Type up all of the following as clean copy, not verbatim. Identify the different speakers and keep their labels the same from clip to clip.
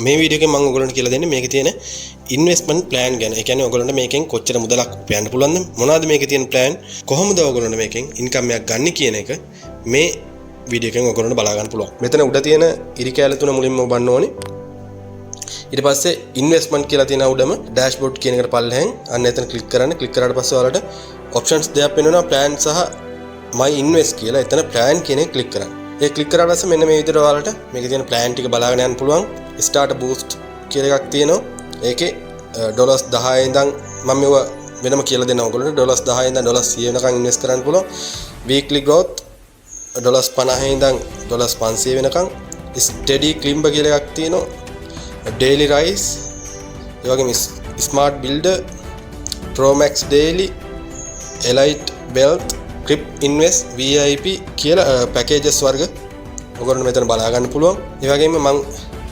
Speaker 1: මේ වීඩියෝ එකෙන් මම ඔයගොල්ලන්ට කියලා දෙන්නේ මේකේ තියෙන ඉන්වෙස්ට්මන්ට් ප්ලෑන් ගැන. ඒ කියන්නේ ඔයගොල්ලන්ට මේකෙන් කොච්චර මුදලක් උපයන්න පුළුවන්ද? මොනවද මේකේ තියෙන ප්ලෑන්? කොහොමද ඔයගොල්ලන්ට මේකෙන් ඉන්කම් එකක් ගන්න කියන එක මේ වීඩියෝ එකෙන් ඔයගොල්ලන්ට බලා ගන්න පුළුවන්. මෙතන උඩ තියෙන ඉරි කෑල්ල තුන මුලින්ම ඔබන්න ඕනේ. ඊට පස්සේ ඉන්වෙස්ට්මන්ට් කියලා තියෙන උඩම ඩෑෂ්බෝඩ් කියන එකට පල්ලෙහෙන් අන්න එතන ක්ලික් කරන්න. ක්ලික් කරාට පස්සේ ඔයාලට ඔප්ෂන්ස් දෙකක් පෙන්වනවා, ප්ලෑන් සහ my invest කියලා. එතන ප්ලෑන් කියන එක ක්ලික් කරන්න. ඒ ක්ලික් කරාට පස්සේ මෙන්න මේ විදිහට ඔයාලට මේකේ තියෙන ප්ලෑන් ටික බලාගෙන යන්න පුළුවන්. ස්ටාර්ට් බූස්ට් කියලා එකක් තියෙනවා. ඒකේ ඩොලර්ස් 10 ඉඳන්, මම මේවා වෙනම කියලා දෙන්නම් ඔයගොල්ලන්ට, ඩොලර්ස් 10 ඉඳන් ඩොලර්ස් 100 වෙනකන් ඉන්වෙස්ට් කරන්න පුළුවන්. වීක්ලි ග්‍රෝත් ඩොලර්ස් 50 ඉඳන් ඩොලර්ස් 500 වෙනකන්. ස්ටෙඩි ක්ලිම්බර් කියලා එකක් තියෙනවා. ඩේලි රයිස්, ඒ වගේම smart builder, pro max daily, elite wealth, crypt invest VIP කියලා පැකේජස් වර්ග ඔයගොල්ලන්ට මෙතන බලා ගන්න පුළුවන්. ඒ වගේම මං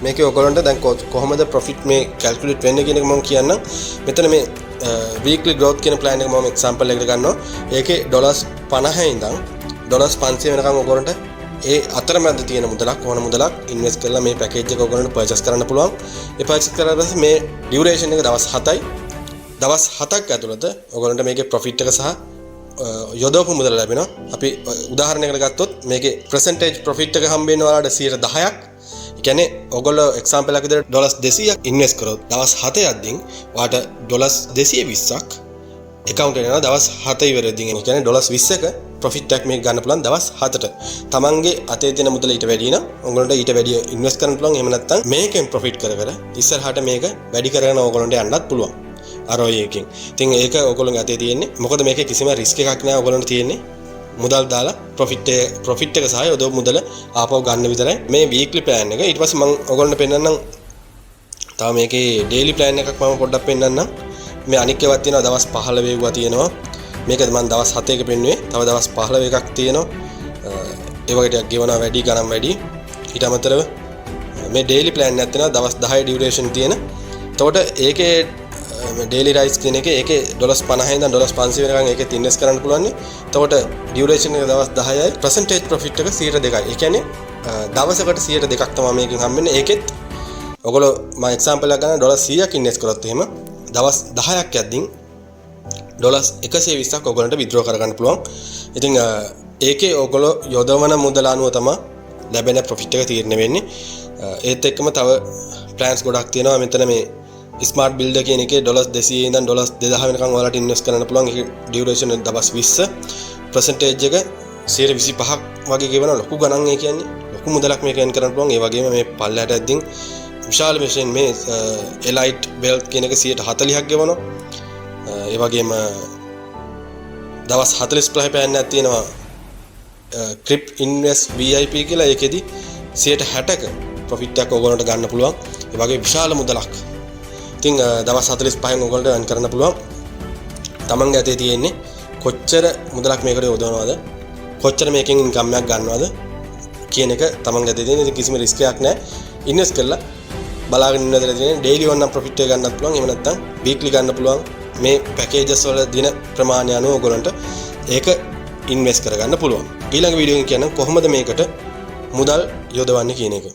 Speaker 1: මේකේ ඔයගොල්ලන්ට දැන් කොහොමද ප්‍රොෆිට් මේ කැල්කියුලේට් වෙන්නේ කියන එක මම කියන්නම්. මෙතන මේ වීක්ලි ග්‍රෝත් කියන ප්ලෑන් එක මම එක්සැම්පල් එකකට ගන්නවා. ඒකේ ඩොලර්ස් 50 ඉඳන් ඩොලර්ස් 500 වෙනකන් ඔයගොල්ලන්ට ඒ අතරමැද තියෙන මුදලක්, ඕන මුදලක් ඉන්වෙස්ට් කරලා මේ පැකේජ් එක ඔයගොල්ලන්ට පර්චේස් කරන්න පුළුවන්. ඒ පර්චේස් කරලා පස්සේ මේ ඩියුරේෂන් එක දවස් 7යි. දවස් 7ක් ඇතුළත ඔයගොල්ලන්ට මේකේ ප්‍රොෆිට් එක සහ යොදවපු මුදල ලැබෙනවා. අපි උදාහරණයකට ගත්තොත් මේකේ පර්සන්ටේජ් ප්‍රොෆිට් එක හම්බ වෙනවා ඔයාලට 10%ක්. ඒ කියන්නේ ඔයගොල්ලෝ එක්සැම්පල් එකක් විදිහට ඩොලර්ස් 200ක් ඉන්වෙස්ට් කරොත් දවස් 7 යද්දින් ඔයාට ඩොලර්ස් 220ක් ඇකවුන්ට් එකට එනවා දවස් 7 ඉවර වෙද්දින්. ඒ කියන්නේ ඩොලර්ස් 20ක ප්‍රොෆිට් එකක් මේක ගන්න පුළුවන් දවස් 7ට. තමන්ගේ අතේ තියෙන මුදල ඊට වැඩි නම් ඔයගොල්ලන්ට ඊට වැඩි ඉන්වෙස්ට් කරන්න පුළුවන්. එහෙම නැත්නම් මේකෙන් ප්‍රොෆිට් කර කර ඉස්සරහට මේක වැඩි කරගෙන ඔයගොල්ලන්ට යන්නත් පුළුවන්. ROI එකකින්. ඉතින් ඒක ඔයගොල්ලෝගේ අතේ තියෙන්නේ. මොකද මේකේ කිසිම රිස්ක් එකක් නෑ. ඔයගොල්ලන්ට තියෙන්නේ මුදල් දාලා ප්‍රොෆිට් එක සහ යොදවපු මුදල ආපහු ගන්න විතරයි මේ වීක්ලි ප්ලෑන් එක. ඊට පස්සේ මම ඔයගොල්ලන්ට පෙන්නන්නම් තව මේකේ ඩේලි ප්ලෑන් එකක් මම පොඩ්ඩක් පෙන්නන්නම්. මේ අනික් ඒවාත් තියෙනවා, දවස් 15 ඒවා තියෙනවා. මේක මම දවස් 7 එක පෙන්නුවේ. තව දවස් 15 එකක් තියෙනවා. ඒ වගේ ටිකක් ගෙවනවා වැඩි, ගණන් වැඩි. ඊට අමතරව මේ ඩේලි ප්ලෑන් එකක් තියෙනවා දවස් 10 ඩියුරේෂන් තියෙන. එතකොට ඒකේ ඩේලි රයිස් කියන එකේ, ඒකේ ඩොලර්ස් 50 ඉඳන් ඩොලර්ස් 500 වෙනකන් ඒකෙත් ඉන්වෙස්ට් කරන්න පුළුවන් නේ. එතකොට ඩියුරේෂන් එක දවස් 10යි, පර්සන්ටේජ් ප්‍රොෆිට් එක 2යි. ඒ කියන්නේ දවසකට 2ක් තමයි මේකෙන් හම්බෙන්නේ. ඒකෙත් ඔයගොල්ලෝ මම එක්සැම්පල් එකක් ගන්න, ඩොලර් 100ක් ඉන්වෙස්ට් කරොත් එහෙම දවස් 10ක් යද්දින් ඩොලර්ස් 120ක් ඔයගොල්ලන්ට විත්ඩ්‍රෝ කරගන්න පුළුවන්. ඉතින් ඒකේ ඔයගොල්ලෝ යොදවන මුදල අනුව තමයි ලැබෙන ප්‍රොෆිට් එක තීරණය වෙන්නේ. ඒත් එක්කම තව ප්ලෑන්ස් ගොඩක් තියෙනවා. මෙතන මේ ස්මාර්ට් බිල්ඩර් කියන එකේ ඩොලර්ස් 200 ඉඳන් ඩොලර්ස් 2000 වෙනකන් ඔයාලට ඉන්වෙස්ට් කරන්න පුළුවන්. ඒකේ ඩියුරේෂන් දවස් 20, පර්සන්ටේජ් එක 25ක් වගේ ගෙවන, ලොකු ගණන්. ඒ කියන්නේ ලොකු මුදලක් මේක earn කරන්න පුළුවන්. ඒ වගේම මේ පල්ලෙහාට යද්දින් විශාල වශයෙන් මේ එලයිට් වෙල්ත් කියන එක 140ක් ගෙවනවා. ඒ වගේම දවස් 45 ප්ලෑන් එකක් තියෙනවා ක්‍රිප් ඉන්වෙස්ට් VIP කියලා. ඒකෙදි 60ක ප්‍රොෆිට් එකක් ඔයගොල්ලන්ට ගන්න පුළුවන්. ඒ වගේ විශාල මුදලක්. ඉතින් දවස් 45න් ඔයගොල්ලන්ට earn කරන්න පුළුවන්. තමන්ගේ අතේ තියෙන්නේ කොච්චර මුදලක් මේකට යොදවනවද, කොච්චර මේකෙන් ඉන්කම් එකක් ගන්නවද කියන එක තමන්ගේ අතේ තියෙන. ඉතින් කිසිම රිස්ක් එකක් නැහැ. ඉන්වෙස්ට් කරලා බලාගෙන ඉන්න විතරයි තියෙන්නේ. ඩේලි ඕන නම් ප්‍රොෆිට් එක ගන්නත් පුළුවන්. එහෙම නැත්නම් වීක්ලි ගන්න පුළුවන්. මේ පැකේජස් වල දින ප්‍රමාණය අනුව ඔයගොල්ලන්ට ඒක ඉන්වෙස්ට් කරගන්න පුළුවන්. ඊළඟ වීඩියෝ එකෙන් කියන්නම් කොහොමද මේකට මුදල් යොදවන්නේ කියන එක.